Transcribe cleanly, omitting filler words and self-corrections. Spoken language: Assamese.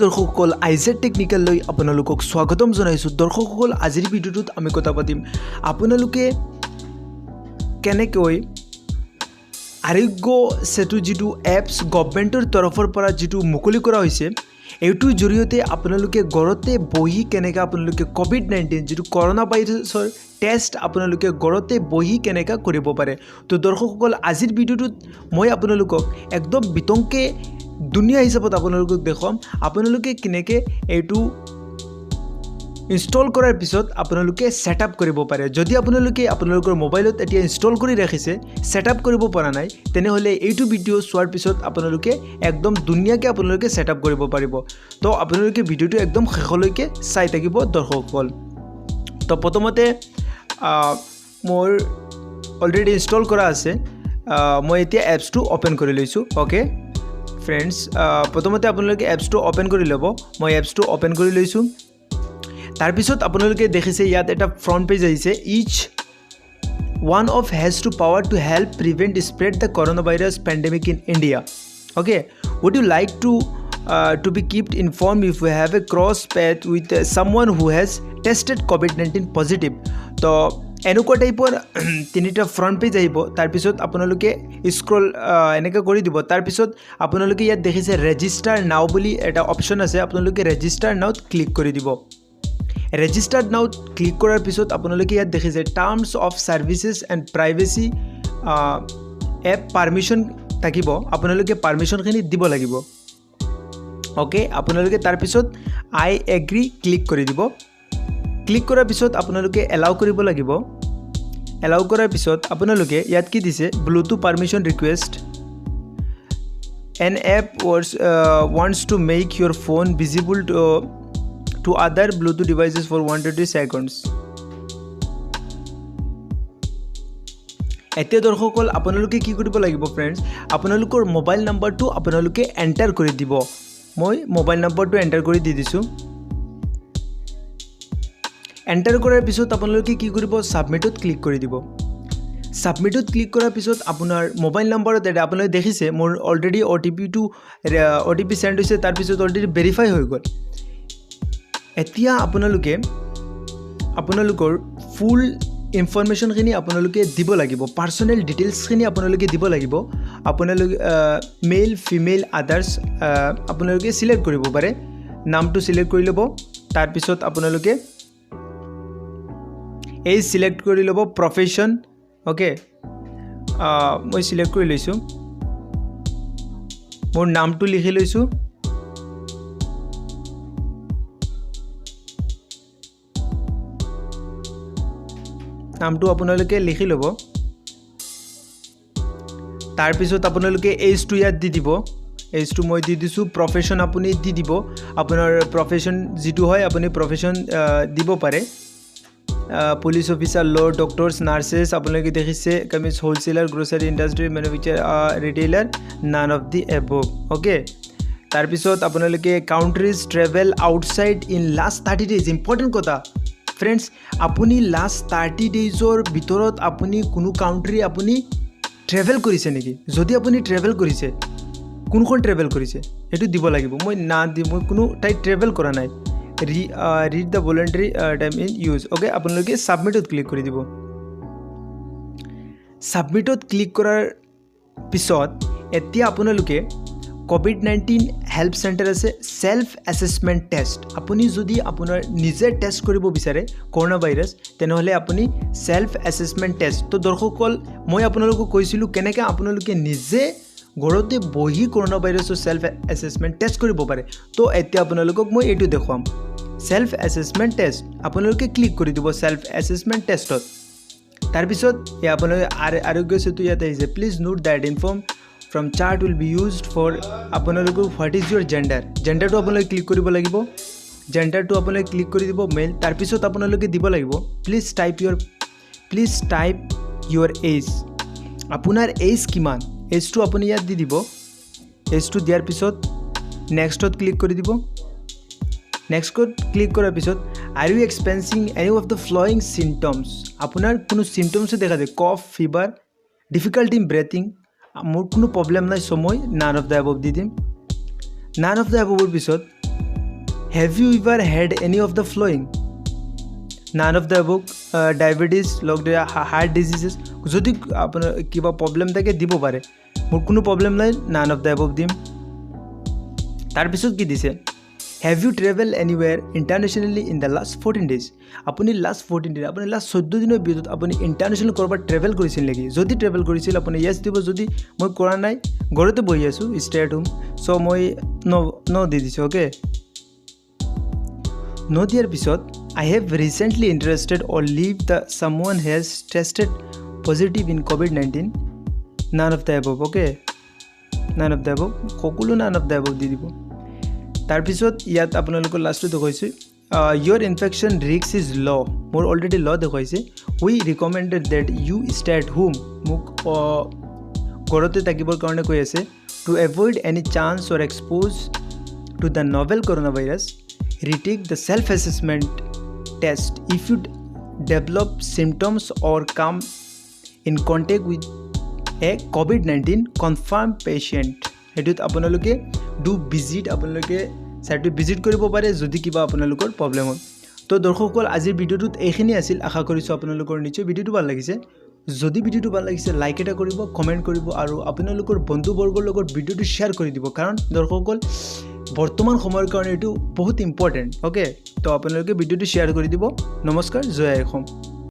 দৰ্শকসকল, আইজেড টেকনিকেললৈ আপোনালোকক স্বাগতম জনাইছোঁ। দৰ্শকসকল, আজিৰ ভিডিঅ'টোত আমি কথা পাতিম আপোনালোকে কেনেকৈ আৰোগ্য সেতু যিটো এপছ গভমেণ্টৰ তৰফৰ পৰা যিটো মুকলি কৰা হৈছে, এইটোৰ জৰিয়তে আপোনালোকে ঘৰতে বহি কেনেকৈ আপোনালোকে ক'ভিড-19 যিটো কৰোণা ভাইৰাছৰ টেষ্ট আপোনালোকে ঘৰতে বহি কেনেকৈ কৰিব পাৰে। তো দৰ্শকসকল, আজিৰ ভিডিঅ'টোত মই আপোনালোকক একদম বিতংকে ধুনীয়া হিচাপত আপোনালোকক দেখুৱাম আপোনালোকে কেনেকৈ এইটো ইনষ্টল কৰাৰ পিছত আপোনালোকে ছেট আপ কৰিব পাৰে। যদি আপোনালোকে আপোনালোকৰ মোবাইলত এতিয়া ইনষ্টল কৰি ৰাখিছে, ছেট আপ কৰিব পৰা নাই, তেনেহ'লে এইটো ভিডিঅ' চোৱাৰ পিছত আপোনালোকে একদম ধুনীয়াকৈ আপোনালোকে ছেট আপ কৰিব পাৰিব। তো আপোনালোকে ভিডিঅ'টো একদম শেষলৈকে চাই থাকিব দৰ্শকসকল। তো প্ৰথমতে মোৰ অলৰেডি ইনষ্টল কৰা আছে, মই এতিয়া এপছটো অ'পেন কৰি লৈছোঁ। অ'কে ফ্ৰেণ্ডছ, প্ৰথমতে আপোনালোকে এপছটো অ'পেন কৰি ল'ব। মই এপছটো অ'পেন কৰি লৈছোঁ। তাৰপিছত আপোনালোকে দেখিছে ইয়াত এটা ফ্ৰণ্ট পেজ আহিছে। Each one of has to power to help prevent spread the corona virus pandemic in India. Okay, would you like to be kept inform if you have a cross path with someone who has tested COVID-19 positive. তো এনেকুৱা টাইপৰ তিনিটা ফ্ৰণ্ট পেজ আহিব। তাৰপিছত আপোনালোকে স্ক্ৰল এনেকৈ কৰি দিব। তাৰপিছত আপোনালোকে ইয়াত দেখিছে ৰেজিষ্টাৰ নাও বুলি এটা অপশ্যন আছে, আপোনালোকে ৰেজিষ্টাৰ নাওত ক্লিক কৰি দিব। ৰেজিষ্টাৰ্ড নাওত ক্লিক কৰাৰ পিছত আপোনালোকে ইয়াত দেখিছে terms of services and privacy app permission থাকিব, আপোনালোকে পাৰ্মিশ্যনখিনি দিব লাগিব। অ'কে, আপোনালোকে তাৰপিছত আই এগ্ৰি ক্লিক কৰি দিব। ক্লিক কৰাৰ পিছত আপোনালোকে এলাউ কৰিব লাগিব। এলাউ কৰাৰ পিছত আপোনালোকে ইয়াত কি দিছে, Bluetooth permission request an app wants to make your phone visible to other Bluetooth devices for 120 seconds. এতিয়া দৰ্শকসকল, আপোনালোকে কি কৰিব লাগিব ফ্ৰেণ্ডছ, আপোনালোকৰ মোবাইল নাম্বাৰটো আপোনালোকে এণ্টাৰ কৰি দিব। মই মোবাইল নাম্বাৰটো এণ্টাৰ কৰি দি দিছোঁ। এণ্টাৰ কৰাৰ পিছত আপোনালোকে কি কৰিব, ছাবমিটত ক্লিক কৰি দিব। ছাবমিটত ক্লিক কৰাৰ পিছত আপোনাৰ মোবাইল নাম্বাৰত এটা আপোনালোকে দেখিছে মোৰ অলৰেডি অ' টি পি চেণ্ড হৈছে, তাৰপিছত অলৰেডি ভেৰিফাই হৈ গ'ল। এতিয়া আপোনালোকে আপোনালোকৰ ফুল ইনফৰমেশ্যনখিনি আপোনালোকে দিব লাগিব, পাৰ্চনেল ডিটেইলছখিনি আপোনালোকে দিব লাগিব। আপোনালোকে মেল, ফিমেল, আদাৰ্ছ আপোনালোকে চিলেক্ট কৰিব পাৰে, নামটো চিলেক্ট কৰি ল'ব। তাৰপিছত আপোনালোকে এই চিলেক্ট কৰি ল'ব প্ৰফেশ্যন। অ'কে, মই চিলেক্ট কৰি লৈছোঁ, মোৰ নামটো লিখি লৈছোঁ। নামটো আপোনালোকে লিখি ল'ব। তাৰপিছত আপোনালোকে এইজটো ইয়াত দি দিব, এইজটো মই দি দিছোঁ। প্ৰফেশ্যন আপুনি দি দিব, আপোনাৰ প্ৰফেশ্যন যিটো হয় আপুনি প্ৰফেশ্যন দিব পাৰে। Police officer, law, doctors, nurses, আপোনালোকে দেখিছে chemist, wholesaler, grocery industry, manufacture, retailer, none of the above. Okay, তাৰপিছত আপোনালোকে countries travel outside in last 30 days. Important কথা ফ্ৰেণ্ডছ, আপুনি লাষ্ট 30 ডেইজৰ ভিতৰত আপুনি কোনো কাউণ্ট্ৰি আপুনি ট্ৰেভেল কৰিছে নেকি? যদি আপুনি ট্ৰেভেল কৰিছে, কোনখন ট্ৰেভেল কৰিছে সেইটো দিব লাগিব। মই না দি মই কোনো ঠাইত ট্ৰেভেল কৰা নাই। Read the voluntary time in use. Okay, আপোনালোকে ছাবমিটত ক্লিক কৰি দিব। ছাবমিটত ক্লিক কৰাৰ পিছত এতিয়া আপোনালোকে ক'ভিড-19 হেল্প চেণ্টাৰ আছে, ছেল্ফ এছেছমেণ্ট টেষ্ট। আপুনি যদি আপোনাৰ নিজে টেষ্ট কৰিব বিচাৰে কৰোণা ভাইৰাছ, তেনেহ'লে আপুনি ছেল্ফ এছেছমেণ্ট টেষ্ট। তো দৰ্শকসকল, মই আপোনালোকক কৈছিলোঁ কেনেকৈ আপোনালোকে নিজে ঘৰতে বহি কৰোণা ভাইৰাছৰ ছেল্ফ এছেছমেণ্ট টেষ্ট কৰিব পাৰে। তো এতিয়া আপোনালোকক মই এইটো দেখুৱাম, ছেল্ফ এছেছমেণ্ট টেষ্ট। আপোনালোকে ক্লিক কৰি দিব ছেল্ফ এছেছমেণ্ট টেষ্টত। তাৰপিছত এই আপোনালোকে আৰোগ্য সেতু ইয়াত আহিছে। Please note that inform from chart will be used for আপোনালোকৰ what is your gender, জেণ্ডাৰটো আপোনালোকে ক্লিক কৰিব লাগিব। জেণ্ডাৰটো আপোনালোকে ক্লিক কৰি দিব মেইল। তাৰপিছত আপোনালোকে দিব লাগিব please type your age. আপোনাৰ এইজ কিমান, এইজটো আপুনি ইয়াত দি দিব। এইজটো দিয়াৰ পিছত নেক্সটত ক্লিক কৰি দিব। নেক্সটত ক্লিক কৰাৰ পিছত are you experiencing any of the following symptoms, আপোনাৰ কোনো চিমটমছে দেখা যায়, cough, fever, difficulty in breathing, মোৰ কোনো প্ৰব্লেম নাই, চ' মই নান অফ the above দি দিম। নান অফ the এবভৰ পিছত Have you ever had any of the following? None of the above, diabetes, লগতে হাৰ্ট ডিজিজেছ। যদি আপোনাৰ কিবা প্ৰব্লেম থাকে দিব পাৰে। মোৰ কোনো প্ৰব্লেম নাই, নান অফ the above দিম। তাৰপিছত কি দিছে? Have you travel anywhere internationally in the last 14 days? আপুনি লাষ্ট 14 ডেজ, আপুনি লাষ্ট 14 দিনৰ ভিতৰত আপুনি ইণ্টাৰনেশ্যনেল ক'ৰবাত ট্ৰেভেল কৰিছিল নেকি? যদি ট্ৰেভেল কৰিছিল আপুনি য়েছ দিব। যদি মই কৰা নাই, ঘৰতে বহি আছোঁ, ষ্টে এট হোম, চ' মই ন' দি দিছোঁ। অ'কে, ন' দিয়াৰ পিছত I have recently interested or live the someone has tested positive in COVID-19, none of the above. Okay, none of the above, সকলো নান অফ the above দি দিব। তাৰপিছত ইয়াত আপোনালোকৰ লাষ্টটো দেখুৱাইছোঁ, your infection risk is low, মোৰ অলৰেডি ল' দেখুৱাইছে। We recommended that you stay at home, মোক ঘৰতে থাকিবৰ কাৰণে কৈ আছে। To avoid any chance or expose to the novel corona virus, retake the self assessment test if you develop symptoms or come in contact with a COVID-19 confirm patient. সেইটোত আপোনালোকে do visit, আপোনালোকে ছাইটটো ভিজিট কৰিব পাৰে যদি কিবা আপোনালোকৰ প্ৰব্লেম হয়। তো দৰ্শকসকল, আজিৰ ভিডিঅ'টোত এইখিনি আছিল। আশা কৰিছোঁ আপোনালোকৰ নিশ্চয় ভিডিঅ'টো ভাল লাগিছে। যদি ভিডিঅ'টো ভাল লাগিছে লাইক এটা কৰিব, কমেণ্ট কৰিব আৰু আপোনালোকৰ বন্ধুবৰ্গৰ লগত ভিডিঅ'টো শ্বেয়াৰ কৰি দিব, কাৰণ দৰ্শকসকল বৰ্তমান সময়ৰ কাৰণে এইটো বহুত ইম্পৰ্টেণ্ট। অ'কে, তো আপোনালোকে ভিডিঅ'টো শ্বেয়াৰ কৰি দিব। নমস্কাৰ, জয় আই অসম।